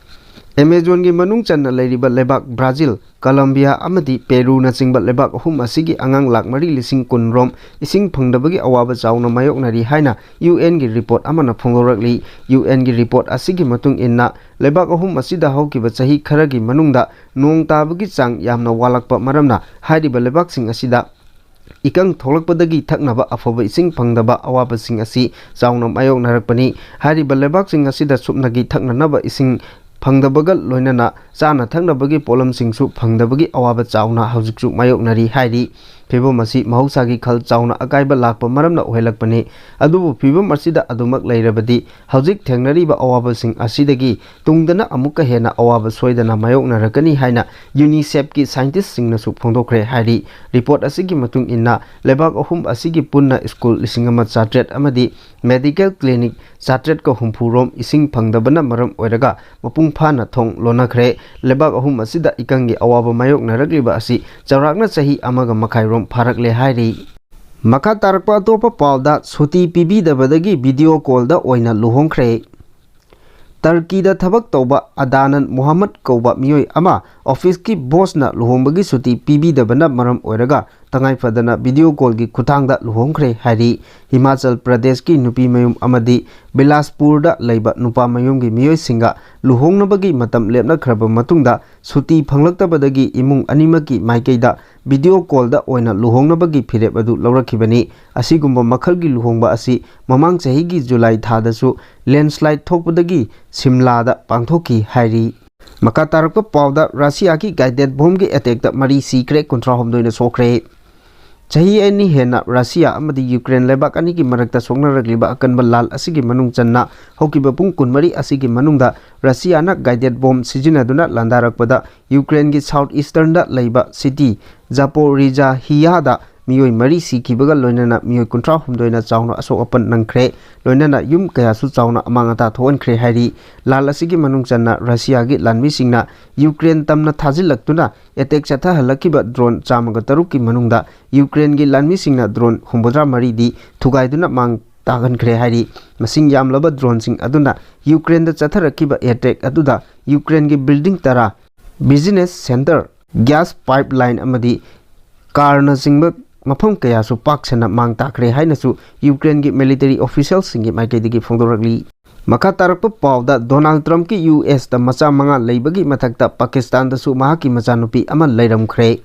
ꯑꯦꯃꯥꯖꯣꯟꯒꯤ ꯃꯅꯨꯡ ꯆꯟꯅ ꯂꯩꯔꯤꯕ ꯂꯩꯕꯥꯛ ꯕ꯭ꯔꯥꯖꯤꯜ, ꯀꯂꯝꯕꯤꯌꯥ ꯑꯃꯗꯤ ꯄꯦꯔꯨꯅꯆꯤꯡꯕ ꯂꯩꯕꯥꯛ ꯑꯍꯨꯝ ꯑꯁꯤꯒꯤ ꯑꯉꯥꯡ ꯂꯥꯈ ꯃꯔꯤ ꯂꯤꯁꯤꯡ ꯀꯨꯟ ꯔꯣꯝ ꯏꯁꯤꯡ ꯐꯪꯗꯕꯒꯤ ꯑꯋꯥꯕ ꯆꯥꯎꯅ ꯃꯥꯌꯣꯛꯅꯔꯤ ꯍꯥꯏꯅ ꯌꯨ ꯑꯦꯟꯒꯤ ꯔꯤꯄꯣꯔꯠ ꯑꯃꯅ ꯐꯣꯡꯗꯣꯔꯛꯂꯤ꯫ ꯌꯨ ꯑꯦꯟꯒꯤ ꯔꯤꯄꯣꯔꯠ ꯑꯁꯤꯒꯤ ꯃꯇꯨꯡ ꯏꯟꯅ, ꯂꯩꯕꯥꯛ ꯑꯍꯨꯝ ꯑꯁꯤꯗ ꯍꯧꯈꯤꯕ ꯆꯍꯤ ꯈꯔꯒꯤ ꯃꯅꯨꯡꯗ ꯅꯣꯡ ꯇꯥꯕꯒꯤ ꯆꯥꯡ ꯌꯥꯝꯅ ꯋꯥꯠꯂꯛꯄ ꯃꯔꯝꯅ ꯍꯥꯏꯔꯤꯕ ꯂꯩꯕꯥꯛꯁꯤꯡ ꯑꯁꯤꯗ ꯏꯀꯪ ꯊꯣꯛꯂꯛꯄꯗꯒꯤ ꯊꯛꯅꯕ ꯑꯐꯕ ꯏꯁꯤꯡ ꯐꯪꯗꯕ ꯑꯋꯥꯕꯁꯤꯡ ꯑꯁꯤ ꯆꯥꯎꯅ ꯃꯥꯌꯣꯛꯅꯔꯛꯄꯅꯤ꯫ ꯍꯥꯏꯔꯤꯕ ꯂꯩꯕꯥꯛꯁꯤꯡ ꯑꯁꯤꯗ ꯁꯨꯞꯅꯒꯤ ꯊꯛꯅꯅꯕ ꯏꯁꯤꯡ ꯐꯪꯗꯕꯒ ꯂꯣꯏꯅꯅ ꯆꯥꯅ ꯊꯛꯅꯕꯒꯤ ꯄꯣꯠꯂꯝꯁꯤꯡꯁꯨ ꯐꯪꯗꯕꯒꯤ ꯑꯋꯥꯕ ꯆꯥꯎꯅ ꯍꯧꯖꯤꯛꯁꯨ ꯃꯥꯌꯣꯛꯅꯔꯤ ꯍꯥꯏꯔꯤ꯫ ꯐꯤꯕꯝ ꯑꯁꯤ ꯃꯍꯧꯁꯥꯒꯤ ꯈꯜ ꯆꯥꯎꯅ ꯑꯀꯥꯏꯕ ꯂꯥꯛꯄ ꯃꯔꯝꯅ ꯑꯣꯏꯍꯜꯂꯛꯄꯅꯤ꯫ ꯑꯗꯨꯕꯨ ꯐꯤꯕꯝ ꯑꯁꯤꯗ ꯑꯗꯨꯃꯛ ꯂꯩꯔꯕꯗꯤ ꯍꯧꯖꯤꯛ ꯊꯦꯡꯅꯔꯤꯕ ꯑꯋꯥꯕꯁꯤꯡ ꯑꯁꯤꯗꯒꯤ ꯇꯨꯡꯗꯅ ꯑꯃꯨꯛꯀ ꯍꯦꯟꯅ ꯑꯋꯥꯕ ꯁꯣꯏꯗꯅ ꯃꯥꯌꯣꯛꯅꯔꯛꯀꯅꯤ ꯍꯥꯏꯅ UNICEFꯀꯤ scientistꯁꯤꯡꯅꯁꯨ ꯐꯣꯡꯗꯣꯛꯈ꯭ꯔꯦ ꯍꯥꯏꯔꯤ꯫ Report ꯑꯁꯤꯒꯤ ꯃꯇꯨꯡ ꯏꯟꯅ ꯂꯩꯕꯥꯛ ꯑꯍꯨꯝ ꯑꯁꯤꯒꯤ ꯄꯨꯟꯅ ꯁ꯭ꯀꯨꯜ ꯂꯤꯁꯤꯡ ꯑꯃ ꯆꯥꯇ꯭ꯔꯦꯠ ꯑꯃꯗꯤ medical clinic ꯆꯥꯇ꯭ꯔꯦꯠꯀ ꯍꯨꯝꯐꯨ ꯔꯣꯝ ꯏꯁꯤꯡ ꯐꯪꯗꯕꯅ ꯃꯔꯝ ꯑꯣꯏꯔꯒ ꯃꯄꯨꯡ ꯐꯥꯅ ꯊꯣꯡ ꯂꯣꯟꯅꯈ꯭ꯔꯦ꯫ ꯂꯩꯕꯥꯛ ꯑꯍꯨꯝ ꯑꯁꯤꯗ ꯏꯀꯪꯒꯤ ꯑꯋꯥꯕ ꯃꯥꯌꯣꯛꯅꯔꯛꯂꯤꯕ ꯑꯁꯤ ꯆꯥꯎꯔꯥꯛꯅ ꯆꯍꯤ ꯑꯃꯒ ꯃꯈꯥꯏ ꯔꯣꯝ ꯐꯥꯔꯛꯂꯦ ꯍꯥꯏꯔꯤ꯫ ꯃꯈꯥ ꯇꯥꯔꯛꯄ ꯑꯇꯣꯞꯄ ꯄꯥꯎꯗ, ꯁꯨꯇꯤ ꯄꯤꯕꯤꯗꯕꯗꯒꯤ video callꯗ ꯑꯣꯏꯅ ꯂꯨꯍꯣꯡꯈ꯭ꯔꯦ꯫ ꯇꯔꯀꯤꯗ ꯊꯕꯛ ꯇꯧꯕ ꯑꯗꯥꯅꯟ ꯃꯨꯍꯝꯃꯗ ꯀꯧꯕ ꯃꯤꯑꯣꯏ ꯑꯃ officeꯀꯤ bossꯅ ꯂꯨꯍꯣꯡꯕꯒꯤ ꯁꯨꯇꯤ ꯄꯤꯕꯤꯗꯕꯅ ꯃꯔꯝ ꯑꯣꯏꯔꯒ ꯇꯉꯥꯏ ꯐꯗꯅ video callꯒꯤ ꯈꯨꯠꯊꯥꯡꯗ ꯂꯨꯍꯣꯡꯈ꯭ꯔꯦ ꯍꯥꯏꯔꯤ꯫ ꯍꯤꯃꯥꯆꯜ ꯄ꯭ꯔꯗꯦꯁꯀꯤ ꯅꯨꯄꯤ ꯃꯌꯨꯝ ꯑꯃꯗꯤ ꯕꯤꯂꯥꯁꯄꯨꯔꯗ ꯂꯩꯕ ꯅꯨꯄꯥ ꯃꯌꯨꯝꯒꯤ ꯃꯤꯑꯣꯏꯁꯤꯡꯒ ꯂꯨꯍꯣꯡꯅꯕꯒꯤ ꯃꯇꯝ ꯂꯦꯞꯅꯈ꯭ꯔꯕ ꯃꯇꯨꯡꯗ ꯁꯨꯇꯤ ꯐꯪꯂꯛꯇꯕꯗꯒꯤ ꯏꯃꯨꯡ ꯑꯅꯤꯃꯛꯀꯤ ꯃꯥꯏꯀꯩꯗ video callꯗ ꯑꯣꯏꯅ ꯂꯨꯍꯣꯡꯅꯕꯒꯤ ꯐꯤꯔꯦꯞ ꯑꯗꯨ ꯂꯧꯔꯛꯈꯤꯕꯅꯤ꯫ ꯑꯁꯤꯒꯨꯝꯕ ꯃꯈꯜꯒꯤ ꯂꯨꯍꯣꯡꯕ ꯑꯁꯤ ꯃꯃꯥꯡ ꯆꯍꯤꯒꯤ ꯖꯨꯂꯥꯏ ꯊꯥꯗꯁꯨ landslide ꯊꯣꯛꯄꯗꯒꯤ ꯁꯤꯝꯂꯥꯗ ꯄꯥꯡꯊꯣꯛꯈꯤ ꯍꯥꯏꯔꯤ꯫ ꯃꯈꯥ ꯇꯥꯔꯛꯄ ꯄꯥꯎꯗ, ꯔꯁꯤꯌꯥꯒꯤ guided bombꯒꯤ attackꯇ ꯃꯔꯤ ꯁꯤꯈ꯭ꯔꯦ, ꯀꯨꯟꯊ꯭ꯔꯥ ꯍꯨꯝꯗꯣꯏꯅ ꯁꯣꯛꯈ꯭ꯔꯦ꯫ ꯆꯍꯤ ꯑꯅꯤ ꯍꯦꯟꯅ ꯔꯁꯤꯌꯥ ꯑꯃꯗꯤ ꯌꯨꯀ꯭ꯔꯦꯟ ꯂꯩꯕꯥꯛ ꯑꯅꯤꯒꯤ ꯃꯔꯛꯇ ꯁꯣꯛꯅꯔꯛꯂꯤꯕ ꯑꯀꯟꯕ ꯂꯥꯟ ꯑꯁꯤꯒꯤ ꯃꯅꯨꯡ ꯆꯟꯅ ꯍꯧꯈꯤꯕ ꯄꯨꯡ ꯀꯨꯟꯃꯔꯤ ꯑꯁꯤꯒꯤ ꯃꯅꯨꯡꯗ ꯔꯁꯤꯌꯥꯅ guided bomb ꯁꯤꯖꯤꯟꯅꯗꯨꯅ ꯂꯥꯟꯗꯥꯔꯛꯄꯗ ꯌꯨꯀ꯭ꯔꯦꯟꯒꯤ south easternꯗ ꯂꯩꯕ city ꯖꯥꯄꯣꯔꯤꯖꯥꯍꯤꯌꯥꯗ ꯃꯤꯑꯣꯏ ꯃꯔꯤ ꯁꯤꯈꯤꯕꯒ ꯂꯣꯏꯅꯅ ꯃꯤꯑꯣꯏ ꯀꯨꯟꯊ꯭ꯔꯥ ꯍꯨꯝꯗꯣꯏꯅ ꯆꯥꯎꯅ ꯑꯁꯣꯛ ꯑꯄꯟ ꯅꯪꯈ꯭ꯔꯦ꯫ ꯂꯣꯏꯅꯅ ꯌꯨꯝ ꯀꯌꯥꯁꯨ ꯆꯥꯎꯅ ꯑꯃꯥꯡ ꯑꯇꯥ ꯊꯣꯛꯍꯟꯈ꯭ꯔꯦ ꯍꯥꯏꯔꯤ꯫ ꯂꯥꯟ ꯑꯁꯤꯒꯤ ꯃꯅꯨꯡ ꯆꯟꯅ ꯔꯁꯤꯌꯥꯒꯤ ꯂꯥꯟꯃꯤꯁꯤꯡꯅ ꯌꯨꯀ꯭ꯔꯦꯟ ꯇꯝꯅ ꯊꯥꯖꯤꯜꯂꯛꯇꯨꯅ attack ꯆꯠꯊꯍꯜꯂꯛꯈꯤꯕ drone ꯆꯥꯝꯃꯒ ꯇꯔꯨꯛꯀꯤ ꯃꯅꯨꯡꯗ ꯌꯨꯀ꯭ꯔꯦꯟꯒꯤ ꯂꯥꯟꯃꯤꯁꯤꯡꯅ drone ꯍꯨꯝꯐꯨꯇꯔꯥ ꯃꯔꯤꯗꯤ ꯊꯨꯒꯥꯏꯗꯨꯅ ꯃꯥꯡ ꯇꯥꯛꯍꯟꯈ꯭ꯔꯦ ꯍꯥꯏꯔꯤ꯫ ꯃꯁꯤꯡ ꯌꯥꯝꯂꯕ droneꯁꯤꯡ ꯑꯗꯨꯅ ꯌꯨꯀ꯭ꯔꯦꯟꯗ ꯆꯠꯊꯔꯛꯈꯤꯕ attack ꯑꯗꯨꯗ ꯌꯨꯀ꯭ꯔꯦꯟꯒꯤ building ꯇꯔꯥ, business centre, gas pipeline ꯑꯃꯗꯤ car ꯅꯆꯤꯡꯕ ꯃꯐꯝ ꯀꯌꯥꯁꯨ ꯄꯥꯛ ꯁꯟꯅ ꯃꯥꯡ ꯇꯥꯛꯈ꯭ꯔꯦ ꯍꯥꯏꯅꯁꯨ ꯌꯨꯀ꯭ꯔꯦꯟꯒꯤ military officialꯁꯤꯡꯒꯤ ꯃꯥꯏꯀꯩꯗꯒꯤ ꯐꯣꯡꯗꯣꯔꯛꯂꯤ꯫ ꯃꯈꯥ ꯇꯥꯔꯛꯄ ꯄꯥꯎꯗ, ꯗꯣꯅꯥꯜꯗ ꯇ꯭ꯔꯝꯞꯀꯤ USꯇ ꯃꯆꯥ ꯃꯉꯥ ꯂꯩꯕꯒꯤ ꯃꯊꯛꯇ ꯄꯥꯀꯤꯁꯇꯥꯟꯗꯁꯨ ꯃꯍꯥꯛꯀꯤ ꯃꯆꯥꯅꯨꯄꯤ ꯑꯃ ꯂꯩꯔꯝꯈ꯭ꯔꯦ꯫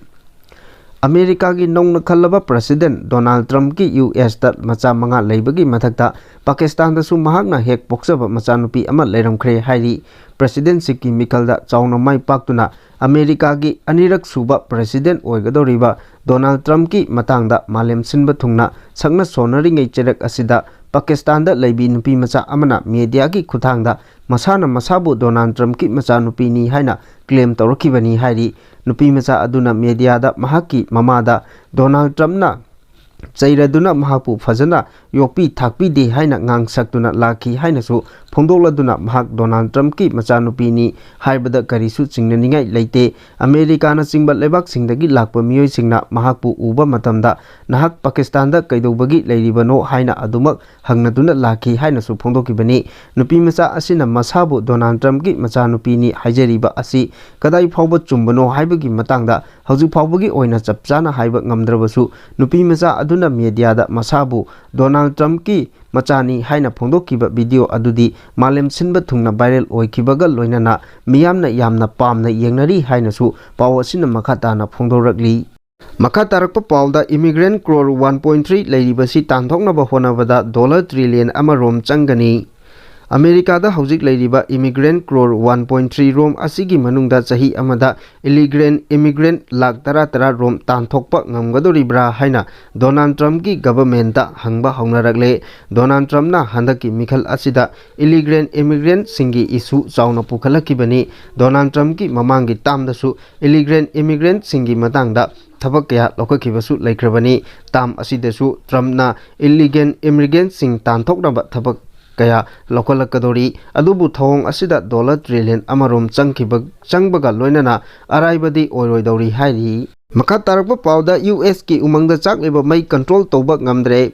ꯑꯃꯦꯔꯤꯀꯥꯒꯤ ꯅꯧꯅ ꯈꯜꯂꯕ ꯄ꯭ꯔꯁꯤꯗꯦꯟ ꯗꯣꯅꯥꯜꯗ ꯇ꯭ꯔꯝꯞꯀꯤ ꯌꯨ ꯑꯦꯁꯇ ꯃꯆꯥ ꯃꯉꯥ ꯂꯩꯕꯒꯤ ꯃꯊꯛꯇ ꯄꯥꯀꯤꯁꯇꯥꯟꯗꯁꯨ ꯃꯍꯥꯛꯅ ꯍꯦꯛ ꯄꯣꯛꯆꯕ ꯃꯆꯥꯅꯨꯄꯤ ꯑꯃ ꯂꯩꯔꯝꯈ꯭ꯔꯦ ꯍꯥꯏꯔꯤ꯫ ꯄ꯭ꯔꯁꯤꯗꯦꯟꯁꯤꯞꯀꯤ ꯃꯤꯈꯜꯗ ꯆꯥꯎꯅ ꯃꯥꯏ ꯄꯥꯛꯇꯨꯅ ꯑꯃꯦꯔꯤꯀꯥꯒꯤ ꯑꯅꯤꯔꯛ ꯁꯨꯕ ꯄ꯭ꯔꯁꯤꯗꯦꯟ ꯑꯣꯏꯒꯗꯧꯔꯤꯕ ꯗꯣꯅꯥꯜꯗ ꯇ꯭ꯔꯝꯞꯀꯤ ꯃꯇꯥꯡꯗ ꯃꯥꯂꯦꯝ ꯁꯤꯟꯕ ꯊꯨꯡꯅ ꯁꯛꯅ ꯁꯣꯟꯅꯔꯤꯉꯩ ꯆꯩꯔꯛ ꯑꯁꯤꯗ ꯄꯥꯀꯤꯁꯇꯥꯟꯗ ꯂꯩꯕꯤ ꯅꯨꯄꯤ ꯃꯆꯥ ꯑꯃꯅ ꯃꯦꯗꯤꯌꯥꯒꯤ ꯈꯨꯠꯊꯥꯡꯗ ꯃꯁꯥꯅ ꯃꯁꯥꯕꯨ ꯗꯣꯅꯥꯜꯗ ꯇ꯭ꯔꯝꯞꯀꯤ ꯃꯆꯥꯅꯨꯄꯤꯅꯤ ꯍꯥꯏꯅ ꯀ꯭ꯂꯦꯝ ꯇꯧꯔꯛꯈꯤꯕꯅꯤ ꯍꯥꯏꯔꯤ꯫ ꯅꯨꯄꯤ ꯃꯆꯥ ꯑꯗꯨꯅ ꯃꯦꯗꯤꯌꯥꯗ ꯃꯍꯥꯛꯀꯤ ꯃꯃꯥꯗ ꯗꯣꯅꯥꯜꯗ ꯇ꯭ꯔꯝꯞꯅ ꯆꯩꯔꯗꯨꯅ ꯃꯍꯥꯛꯄꯨ ꯐꯖꯅ ꯌꯣꯛꯄꯤ ꯊꯥꯛꯄꯤꯗꯦ ꯍꯥꯏꯅ ꯉꯥꯡꯁꯛꯇꯨꯅ ꯂꯥꯛꯈꯤ ꯍꯥꯏꯅꯁꯨ ꯐꯣꯡꯗꯣꯛꯂꯗꯨꯅ ꯃꯍꯥꯛ ꯗꯣꯅꯥꯜꯗ ꯇ꯭ꯔꯝꯞꯀꯤ ꯃꯆꯥꯅꯨꯄꯤꯅꯤ ꯍꯥꯏꯕꯗ ꯀꯔꯤꯁꯨ ꯆꯤꯡꯅꯅꯤꯡꯉꯥꯏ ꯂꯩꯇꯦ꯫ ꯑꯃꯦꯔꯤꯀꯥꯅꯆꯤꯡꯕ ꯂꯩꯕꯥꯛꯁꯤꯡꯗꯒꯤ ꯂꯥꯛꯄ ꯃꯤꯑꯣꯏꯁꯤꯡꯅ ꯃꯍꯥꯛꯄꯨ ꯎꯕ ꯃꯇꯝꯗ ꯅꯍꯥꯛ ꯄꯥꯀꯤꯁꯇꯥꯟꯗ ꯀꯩꯗꯧꯕꯒꯤ ꯂꯩꯔꯤꯕꯅꯣ ꯍꯥꯏꯅ ꯑꯗꯨꯃꯛ ꯍꯪꯅꯗꯨꯅ ꯂꯥꯛꯈꯤ ꯍꯥꯏꯅꯁꯨ ꯐꯣꯡꯗꯣꯛꯈꯤꯕꯅꯤ꯫ ꯅꯨꯄꯤ ꯃꯆꯥ ꯑꯁꯤꯅ ꯃꯁꯥꯕꯨ ꯗꯣꯅꯥꯜꯗ ꯇ꯭ꯔꯝꯞꯀꯤ ꯃꯆꯥꯅꯨꯄꯤꯅꯤ ꯍꯥꯏꯖꯔꯤꯕ ꯑꯁꯤ ꯀꯗꯥꯏ ꯐꯥꯎꯕ ꯆꯨꯝꯕꯅꯣ ꯍꯥꯏꯕꯒꯤ ꯃꯇꯥꯡꯗ ꯍꯧꯖꯤꯛ ꯐꯥꯎꯕꯒꯤ ꯑꯣꯏꯅ ꯆꯞ ꯆꯥꯅ ꯍꯥꯏꯕ ꯉꯝꯗ꯭ꯔꯕꯁꯨ, ꯅꯨꯄꯤ ꯃꯆꯥ ꯑꯗꯨꯅ ꯃꯦꯗꯤꯌꯥꯗ ꯃꯁꯥꯕꯨ ꯗꯣꯅꯥꯜꯗ ꯇ꯭ꯔꯝꯞꯀꯤ ꯃꯆꯥꯅꯤ ꯍꯥꯏꯅ ꯐꯣꯡꯗꯣꯛꯈꯤꯕ ꯚꯤꯗꯤꯑꯣ ꯑꯗꯨꯗꯤ ꯃꯥꯂꯦꯝ ꯁꯤꯟꯕ ꯊꯨꯡꯅ ꯚꯥꯏꯔꯦꯜ ꯑꯣꯏꯈꯤꯕꯒ ꯂꯣꯏꯅꯅ ꯃꯤꯌꯥꯝꯅ ꯌꯥꯝꯅ ꯄꯥꯝꯅ ꯌꯦꯡꯅꯔꯤ ꯍꯥꯏꯅꯁꯨ ꯄꯥꯎ ꯑꯁꯤꯅ ꯃꯈꯥ ꯇꯥꯅ ꯐꯣꯡꯗꯣꯔꯛꯂꯤ꯫ ꯃꯈꯥ ꯇꯥꯔꯛꯄ ꯄꯥꯎꯗ, ꯏꯃꯤꯒ꯭ꯔꯦꯟ ꯀ꯭ꯔꯣꯔ ꯋꯥꯟ ꯄꯣꯏꯟ ꯊ꯭ꯔꯤ ꯂꯩꯔꯤꯕꯁꯤ ꯇꯥꯟꯊꯣꯛꯅꯕ ꯍꯣꯠꯅꯕꯗ ꯗꯣꯂꯔ ꯇ꯭ꯔꯤꯂꯤꯌꯟ ꯑꯃ ꯔꯣꯝ ꯆꯪꯒꯅꯤ꯫ ꯑꯃꯦꯔꯤꯀꯥꯗ ꯍꯧꯖꯤꯛ ꯂꯩꯔꯤꯕ ꯏꯃꯤꯒ꯭ꯔꯦꯟ ꯀ꯭ꯔꯣꯔ ꯋꯥꯟ ꯄꯣꯏꯟ ꯊ꯭ꯔꯤ ꯔꯣꯝ ꯑꯁꯤꯒꯤ ꯃꯅꯨꯡꯗ ꯆꯍꯤ ꯑꯃꯗ ꯏꯂꯤꯒ꯭ꯔꯦꯟ ꯏꯃꯤꯒ꯭ꯔꯦꯟ ꯂꯥꯈ ꯇꯔꯥ ꯇꯔꯥ ꯔꯣꯝ ꯇꯥꯟꯊꯣꯛꯄ ꯉꯝꯒꯗꯧꯔꯤꯕ꯭ꯔꯥ ꯍꯥꯏꯅ ꯗꯣꯅꯥꯜꯗ ꯇ꯭ꯔꯝꯞꯀꯤ ꯒꯚꯔꯟꯃꯦꯟꯠꯇ ꯍꯪꯕ ꯍꯧꯅꯔꯛꯂꯦ꯫ ꯗꯣꯅꯥꯜꯗ ꯇ꯭ꯔꯝꯞꯅ ꯍꯟꯗꯛꯀꯤ ꯃꯤꯈꯜ ꯑꯁꯤꯗ ꯏꯂꯤꯒ꯭ꯔꯦꯟ ꯏꯃꯤꯒ꯭ꯔꯦꯟꯠꯁꯤꯡꯒꯤ ꯏꯁꯨ ꯆꯥꯎꯅ ꯄꯨꯈꯠꯂꯛꯈꯤꯕꯅꯤ꯫ ꯗꯣꯅꯥꯜꯗ ꯇ꯭ꯔꯝꯞꯀꯤ ꯃꯃꯥꯡꯒꯤ ꯇꯥꯝꯗꯁꯨ ꯏꯂꯤꯒ꯭ꯔꯦꯟ ꯏꯃꯤꯒ꯭ꯔꯦꯟꯠꯁꯤꯡꯒꯤ ꯃꯇꯥꯡꯗ ꯊꯕꯛ ꯀꯌꯥ ꯂꯧꯈꯠꯈꯤꯕꯁꯨ ꯂꯩꯈ꯭ꯔꯕꯅꯤ꯫ ꯇꯥꯝ ꯑꯁꯤꯗꯁꯨ ꯇ꯭ꯔꯝꯞꯅ ꯏꯂꯤꯒꯦꯟ ꯏꯃꯤꯒ꯭ꯔꯦꯟꯠꯁꯤꯡ ꯇꯥꯟꯊꯣꯛꯅꯕ ꯊꯕꯛ ꯀꯌꯥ ꯂꯧꯈꯠꯂꯛꯀꯗꯧꯔꯤ꯫ ꯑꯗꯨꯕꯨ ꯊꯧꯑꯣꯡ ꯑꯁꯤꯗ ꯗꯣꯂꯔ ꯇ꯭ꯔꯤꯂꯤꯌꯟ ꯑꯃꯔꯣꯝ ꯆꯪꯈꯤꯕ, ꯆꯪꯕꯒ ꯂꯣꯏꯅꯅ ꯑꯔꯥꯏꯕꯗꯤ ꯑꯣꯏꯔꯣꯏꯗꯧꯔꯤ ꯍꯥꯏꯔꯤ꯫ ꯃꯈꯥ ꯇꯥꯔꯛꯄ ꯄꯥꯎꯗ, ꯌꯨ ꯑꯦꯁꯀꯤ ꯎꯃꯪꯗ ꯆꯥꯛꯂꯤꯕ ꯃꯩ ꯀꯟꯇ꯭ꯔꯣꯜ ꯇꯧꯕ ꯉꯝꯗ꯭ꯔꯦ꯫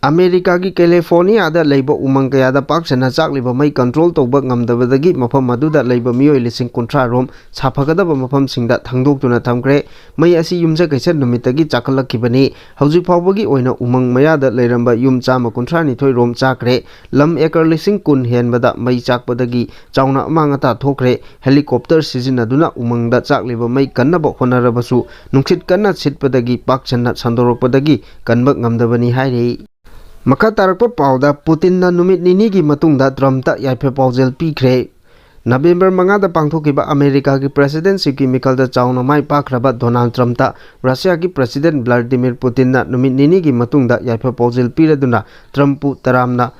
ꯑꯃꯦꯔꯤꯀꯥꯒꯤ ꯀꯦꯂꯤꯐꯣꯔꯅꯤꯌꯥꯗ ꯂꯩꯕ ꯎꯃꯪ ꯀꯌꯥꯗ ꯄꯥꯛ ꯁꯟꯅ ꯆꯥꯛꯂꯤꯕ ꯃꯩ ꯀꯟꯇ꯭ꯔꯣꯜ ꯇꯧꯕ ꯉꯝꯗꯕꯗꯒꯤ ꯃꯐꯝ ꯑꯗꯨꯗ ꯂꯩꯕ ꯃꯤꯑꯣꯏ ꯂꯤꯁꯤꯡ ꯀꯨꯟꯊ꯭ꯔꯥ ꯔꯣꯝ ꯁꯥꯐꯒꯗꯕ ꯃꯐꯝꯁꯤꯡꯗ ꯊꯥꯡꯗꯣꯛꯇꯨꯅ ꯊꯝꯈ꯭ꯔꯦ꯫ ꯃꯩ ꯑꯁꯤ ꯌꯨꯝꯁꯀꯩꯁ ꯅꯨꯃꯤꯠꯇꯒꯤ ꯆꯥꯛꯈꯠꯂꯛꯈꯤꯕꯅꯤ꯫ ꯍꯧꯖꯤꯛ ꯐꯥꯎꯕꯒꯤ ꯑꯣꯏꯅ ꯎꯃꯪ ꯃꯌꯥꯗ ꯂꯩꯔꯝꯕ ꯌꯨꯝ ꯆꯥꯝꯃ ꯀꯨꯟꯊ꯭ꯔꯥ ꯅꯤꯊꯣꯏ ꯔꯣꯝ ꯆꯥꯛꯈ꯭ꯔꯦ꯫ ꯂꯝ ꯑꯦꯀꯔ ꯂꯤꯁꯤꯡ ꯀꯨꯟ ꯍꯦꯟꯕꯗ ꯃꯩ ꯆꯥꯛꯄꯗꯒꯤ ꯆꯥꯎꯅ ꯑꯃꯥꯡ ꯑꯇꯥ ꯊꯣꯛꯈ꯭ꯔꯦ꯫ ꯍꯦꯂꯤꯀꯣꯞꯇꯔ ꯁꯤꯖꯤꯟꯅꯗꯨꯅ ꯎꯃꯪꯗ ꯆꯥꯛꯂꯤꯕ ꯃꯩ ꯀꯟꯅꯕ ꯍꯣꯠꯅꯔꯕꯁꯨ ꯅꯨꯡꯁꯤꯠ ꯀꯟꯅ ꯁꯤꯠꯄꯗꯒꯤ ꯄꯥꯛ ꯁꯟꯅ ꯁꯟꯗꯣꯔꯛꯄꯗꯒꯤ ꯀꯟꯕ ꯉꯝꯗꯕꯅꯤ ꯍꯥꯏꯔꯤ꯫ ꯃꯈꯥ ꯇꯥꯔꯛꯄ ꯄꯥꯎꯗ, ꯄꯨꯇꯤꯟꯅ ꯅꯨꯃꯤꯠ ꯅꯤꯅꯤꯒꯤ ꯃꯇꯨꯡꯗ ꯇ꯭ꯔꯝꯞꯇ ꯌꯥꯏꯐ ꯄꯥꯎꯖꯦꯜ ꯄꯤꯈ꯭ꯔꯦ꯫ ꯅꯕꯦꯝꯕꯔ ꯃꯉꯥꯗ ꯄꯥꯡꯊꯣꯛꯈꯤꯕ ꯑꯃꯦꯔꯤꯀꯥꯒꯤ ꯄ꯭ꯔꯦꯁꯤꯗꯦꯟꯁꯤꯞꯀꯤ ꯃꯤꯈꯜꯗ ꯆꯥꯎꯅ ꯃꯥꯏ ꯄꯥꯛꯈ꯭ꯔꯕ ꯗꯣꯅꯥꯜꯗ ꯇ꯭ꯔꯝꯞꯇ ꯔꯁꯤꯌꯥꯒꯤ ꯄ꯭ꯔꯦꯁꯤꯗꯦꯟꯠ ꯚ꯭ꯂꯥꯗꯤꯃꯤꯔ ꯄꯨꯇꯤꯟꯅ ꯅꯨꯃꯤꯠ ꯅꯤꯅꯤꯒꯤ ꯃꯇꯨꯡꯗ ꯌꯥꯏꯐ ꯄꯥꯎꯖꯦꯜ ꯄꯤꯔꯗꯨꯅ ꯇ꯭ꯔꯝꯞꯄꯨ ꯇꯔꯥꯝꯅ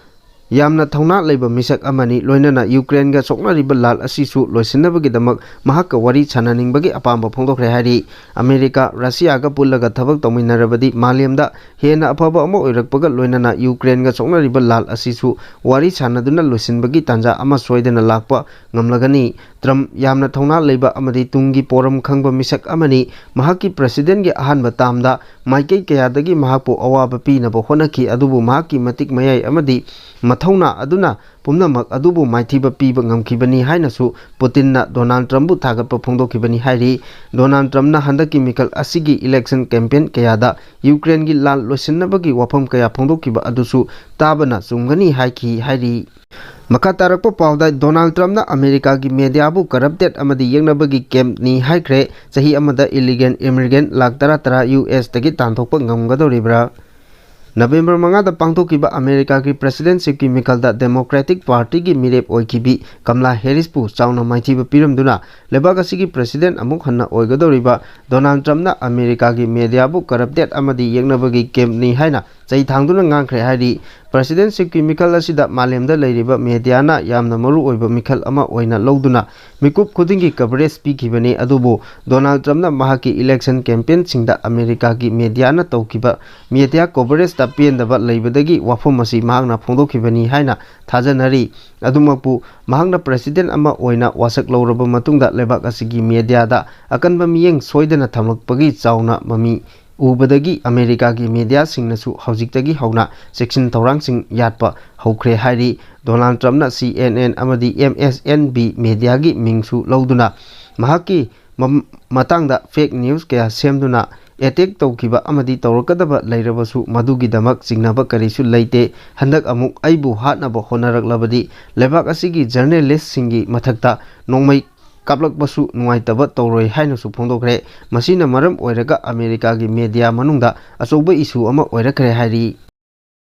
ꯌꯥꯝꯅ ꯊꯧꯅꯥ ꯂꯩꯕ ꯃꯤꯁꯛ ꯑꯃꯅꯤ, ꯂꯣꯏꯅꯅ ꯌꯨꯀ꯭ꯔꯦꯟꯒ ꯁꯣꯛꯅꯔꯤꯕ ꯂꯥꯜ ꯑꯁꯤꯁꯨ ꯂꯣꯏꯁꯤꯟꯅꯕꯒꯤꯗꯃꯛ ꯃꯍꯥꯛꯀ ꯋꯥꯔꯤ ꯁꯥꯟꯅꯅꯤꯡꯕꯒꯤ ꯑꯄꯥꯝꯕ ꯐꯣꯡꯗꯣꯛꯈ꯭ꯔꯦ ꯍꯥꯏꯔꯤ꯫ ꯑꯃꯦꯔꯤꯀꯥ ꯔꯁꯤꯌꯥꯒ ꯄꯨꯜꯂꯒ ꯊꯕꯛ ꯇꯧꯃꯤꯟꯅꯔꯕꯗꯤ ꯃꯥꯂꯦꯝꯗ ꯍꯦꯟꯅ ꯑꯐꯕ ꯑꯃ ꯑꯣꯏꯔꯛꯄꯒ ꯂꯣꯏꯅꯅ ꯌꯨꯀ꯭ꯔꯦꯟꯒ ꯁꯣꯛꯅꯔꯤꯕ ꯂꯥꯜ ꯑꯁꯤꯁꯨ ꯋꯥꯔꯤ ꯁꯥꯟꯅꯗꯨꯅ ꯂꯣꯏꯁꯤꯟꯕꯒꯤ ꯇꯥꯟꯖꯥ ꯑꯃ ꯁꯣꯏꯗꯅ ꯂꯥꯛꯄ ꯉꯝꯂꯒꯅꯤ꯫ ꯇ꯭ꯔꯝꯞ ꯌꯥꯝꯅ ꯊꯧꯅꯥ ꯂꯩꯕ ꯑꯃꯗꯤ ꯇꯨꯡꯒꯤ ꯄꯣꯔꯝ ꯈꯪꯕ ꯃꯤꯁꯛ ꯑꯃꯅꯤ꯫ ꯃꯍꯥꯛꯀꯤ ꯄ꯭ꯔꯦꯁꯤꯗꯦꯟꯠꯀꯤ ꯑꯍꯥꯟꯕ ꯇꯥꯝꯗ ꯃꯥꯏꯀꯩ ꯀꯌꯥꯗꯒꯤ ꯃꯍꯥꯛꯄꯨ ꯑꯋꯥꯕ ꯄꯤꯅꯕ ꯍꯣꯠꯅꯈꯤ, ꯑꯗꯨꯕꯨ ꯃꯍꯥꯛꯀꯤ ꯃꯇꯤꯛ ꯃꯌꯥꯏ ꯑꯃꯗꯤ ꯃꯊꯧꯅꯥ ꯑꯗꯨꯅ ꯄꯨꯝꯅꯃꯛ ꯑꯗꯨꯕꯨ ꯃꯥꯏꯊꯤꯕ ꯄꯤꯕ ꯉꯝꯈꯤꯕꯅꯤ ꯍꯥꯏꯅꯁꯨ ꯄꯨꯇꯤꯟꯅ ꯗꯣꯅꯥꯜꯗ ꯇ꯭ꯔꯝꯞꯄꯨ ꯊꯥꯒꯠꯄ ꯐꯣꯡꯗꯣꯛꯈꯤꯕꯅꯤ ꯍꯥꯏꯔꯤ꯫ ꯗꯣꯅꯥꯜꯗ ꯇ꯭ꯔꯝꯞꯅ ꯍꯟꯗꯛꯀꯤ ꯃꯤꯈꯜ ꯑꯁꯤꯒꯤ ꯏꯂꯦꯛꯁꯟ ꯀꯦꯝꯄꯦꯟ ꯀꯌꯥꯗ ꯌꯨꯀ꯭ꯔꯦꯟꯒꯤ ꯂꯥꯜ ꯂꯣꯏꯁꯤꯟꯅꯕꯒꯤ ꯋꯥꯐꯝ ꯀꯌꯥ ꯐꯣꯡꯗꯣꯛꯈꯤꯕ ꯑꯗꯨꯁꯨ ꯇꯥꯕꯅ ꯆꯨꯝꯒꯅꯤ ꯍꯥꯏꯈꯤ ꯍꯥꯏꯔꯤ꯫ ꯃꯈꯥ ꯇꯥꯔꯛꯄ ꯄꯥꯎꯗ, ꯗꯣꯅꯥꯜꯗ ꯇ꯭ꯔꯝꯞꯅ ꯑꯃꯦꯔꯤꯀꯥꯒꯤ ꯃꯦꯗꯤꯌꯥꯕꯨ ꯀꯔꯞꯇꯦꯠ ꯑꯃꯗꯤ ꯌꯦꯛꯅꯕꯒꯤ ꯀꯦꯝꯞꯅꯤ ꯍꯥꯏꯈ꯭ꯔꯦ꯫ ꯆꯍꯤ ꯑꯃꯗ ꯏꯂꯤꯒꯦꯜ ꯏꯃꯤꯒ꯭ꯔꯦꯟꯠ ꯂꯥꯈ ꯇꯔꯥ ꯇꯔꯥ ꯌꯨ ꯑꯦꯁꯇꯒꯤ ꯇꯥꯟꯊꯣꯛꯄ ꯉꯝꯒꯗꯧꯔꯤꯕ꯭ꯔꯥ? ꯅꯕꯦꯝꯕꯔ ꯃꯉꯥꯗ ꯄꯥꯡꯊꯣꯛꯈꯤꯕ ꯑꯃꯦꯔꯤꯀꯥꯒꯤ ꯄ꯭ꯔꯦꯁꯤꯗꯦꯟꯁꯤꯞꯀꯤ ꯃꯤꯈꯜꯗ ꯗꯦꯃꯣꯀ꯭ꯔꯦꯇꯤꯛ ꯄꯥꯔꯇꯤꯒꯤ ꯃꯤꯔꯦꯞ ꯑꯣꯏꯈꯤꯕꯤ ꯀꯝꯂꯥ ꯍꯦꯔꯤꯁꯄꯨ ꯆꯥꯎꯅ ꯃꯥꯏꯊꯤꯕ ꯄꯤꯔꯝꯗꯨꯅ ꯂꯩꯕꯥꯛ ꯑꯁꯤꯒꯤ ꯄ꯭ꯔꯦꯁꯤꯗꯦꯟꯠ ꯑꯃꯨꯛ ꯍꯟꯅ ꯑꯣꯏꯒꯗꯧꯔꯤꯕ ꯗꯣꯅꯥꯜꯗ ꯇ꯭ꯔꯝꯞꯅ ꯑꯃꯦꯔꯤꯀꯥꯒꯤ ꯃꯦꯗꯤꯌꯥꯕꯨ ꯀꯔꯞꯇꯦꯠ ꯑꯃꯗꯤ ꯌꯦꯛꯅꯕꯒꯤ ꯀꯦꯝꯞꯅꯤ ꯍꯥꯏꯅ ꯆꯩ ꯊꯥꯡꯗꯨꯅ ꯉꯥꯡꯈ꯭ꯔꯦ ꯍꯥꯏꯔꯤ꯫ ꯄ꯭ꯔꯦꯁꯤꯗꯦꯟꯁꯤꯞꯀꯤ ꯃꯤꯈꯜ ꯑꯁꯤꯗ ꯃꯥꯂꯦꯝꯗ ꯂꯩꯔꯤꯕ ꯃꯦꯗꯤꯌꯥꯅ ꯌꯥꯝꯅ ꯃꯔꯨ ꯑꯣꯏꯕ ꯃꯤꯈꯜ ꯑꯃ ꯑꯣꯏꯅ ꯂꯧꯗꯨꯅ ꯃꯤꯀꯨꯞ ꯈꯨꯗꯤꯡꯒꯤ ꯀꯚꯔꯦꯖ ꯄꯤꯈꯤꯕꯅꯤ, ꯑꯗꯨꯕꯨ ꯗꯣꯅꯥꯜꯗ ꯇ꯭ꯔꯝꯞꯅ ꯃꯍꯥꯛꯀꯤ ꯏꯂꯦꯛꯁꯟ ꯀꯦꯝꯄꯦꯟꯁꯤꯡꯗ ꯑꯃꯦꯔꯤꯀꯥꯒꯤ ꯃꯦꯗꯤꯌꯥꯅ ꯇꯧꯈꯤꯕ ꯃꯦꯗꯤꯌꯥ ꯀꯣꯚꯔꯦꯖꯇ ꯄꯦꯟꯗꯕ ꯂꯩꯕꯗꯒꯤ ꯋꯥꯐꯝ ꯑꯁꯤ ꯃꯍꯥꯛꯅ ꯐꯣꯡꯗꯣꯛꯈꯤꯕꯅꯤ ꯍꯥꯏꯅ ꯊꯥꯖꯅꯔꯤ꯫ ꯑꯗꯨꯃꯛꯄꯨ ꯃꯍꯥꯛꯅ ꯄ꯭ꯔꯦꯁꯤꯗꯦꯟꯠ ꯑꯃ ꯑꯣꯏꯅ ꯋꯥꯁꯛ ꯂꯧꯔꯕ ꯃꯇꯨꯡꯗ ꯂꯩꯕꯥꯛ ꯑꯁꯤꯒꯤ ꯃꯦꯗꯤꯌꯥꯗ ꯑꯀꯟꯕ ꯃꯤꯠꯌꯦꯡ ꯁꯣꯏꯗꯅ ꯊꯝꯂꯛꯄꯒꯤ ꯆꯥꯎꯅ ꯃꯃꯤ ꯎꯕꯗꯒꯤ ꯑꯃꯦꯔꯤꯀꯥꯒꯤ ꯃꯦꯗꯤꯌꯥꯁꯤꯡꯅꯁꯨ ꯍꯧꯖꯤꯛꯇꯒꯤ ꯍꯧꯅ ꯆꯦꯛꯁꯤꯟ ꯊꯧꯔꯥꯡꯁꯤꯡ ꯌꯥꯠꯄ ꯍꯧꯈ꯭ꯔꯦ ꯍꯥꯏꯔꯤ꯫ ꯗꯣꯅꯥꯜꯗ ꯇ꯭ꯔꯝꯞꯅ ꯁꯤ ꯑꯦꯟ ꯑꯦꯟ ꯑꯃꯗꯤ ꯑꯦꯝ ꯑꯦꯁ ꯑꯦꯟ ꯕꯤ ꯃꯦꯗꯤꯌꯥꯒꯤ ꯃꯤꯡꯁꯨ ꯂꯧꯗꯨꯅ ꯃꯍꯥꯛꯀꯤ ꯃꯝ-, ꯃꯇꯥꯡꯗ ꯐꯦꯛ ꯅ꯭ꯌꯨꯁ ꯀꯌꯥ ꯁꯦꯝꯗꯨꯅ ꯑꯦꯇꯦꯛ ꯇꯧꯈꯤꯕ ꯑꯃꯗꯤ ꯇꯧꯔꯛꯀꯗꯕ ꯂꯩꯔꯕꯁꯨ ꯃꯗꯨꯒꯤꯗꯃꯛ ꯆꯤꯡꯅꯕ ꯀꯔꯤꯁꯨ ꯂꯩꯇꯦ꯫ ꯍꯟꯗꯛ ꯑꯃꯨꯛ ꯑꯩꯕꯨ ꯍꯥꯠꯅꯕ ꯍꯣꯠꯅꯔꯛꯂꯕꯗꯤ ꯂꯩꯕꯥꯛ ꯑꯁꯤꯒꯤ ꯖꯔꯅꯦꯂꯤꯁꯁꯤꯡꯒꯤ ꯃꯊꯛꯇ ꯅꯣꯡꯃꯩ ꯀꯥꯞꯂꯛꯄꯁꯨ ꯅꯨꯡꯉꯥꯏꯇꯕ ꯇꯧꯔꯣꯏ ꯍꯥꯏꯅꯁꯨ ꯐꯣꯡꯗꯣꯛꯈ꯭ꯔꯦ꯫ ꯃꯁꯤꯅ ꯃꯔꯝ ꯑꯣꯏꯔꯒ ꯑꯃꯦꯔꯤꯀꯥꯒꯤ ꯃꯦꯗꯤꯌꯥ ꯃꯅꯨꯡꯗ ꯑꯆꯧꯕ ꯏꯁꯨ ꯑꯃ ꯑꯣꯏꯔꯛꯈ꯭ꯔꯦ ꯍꯥꯏꯔꯤ꯫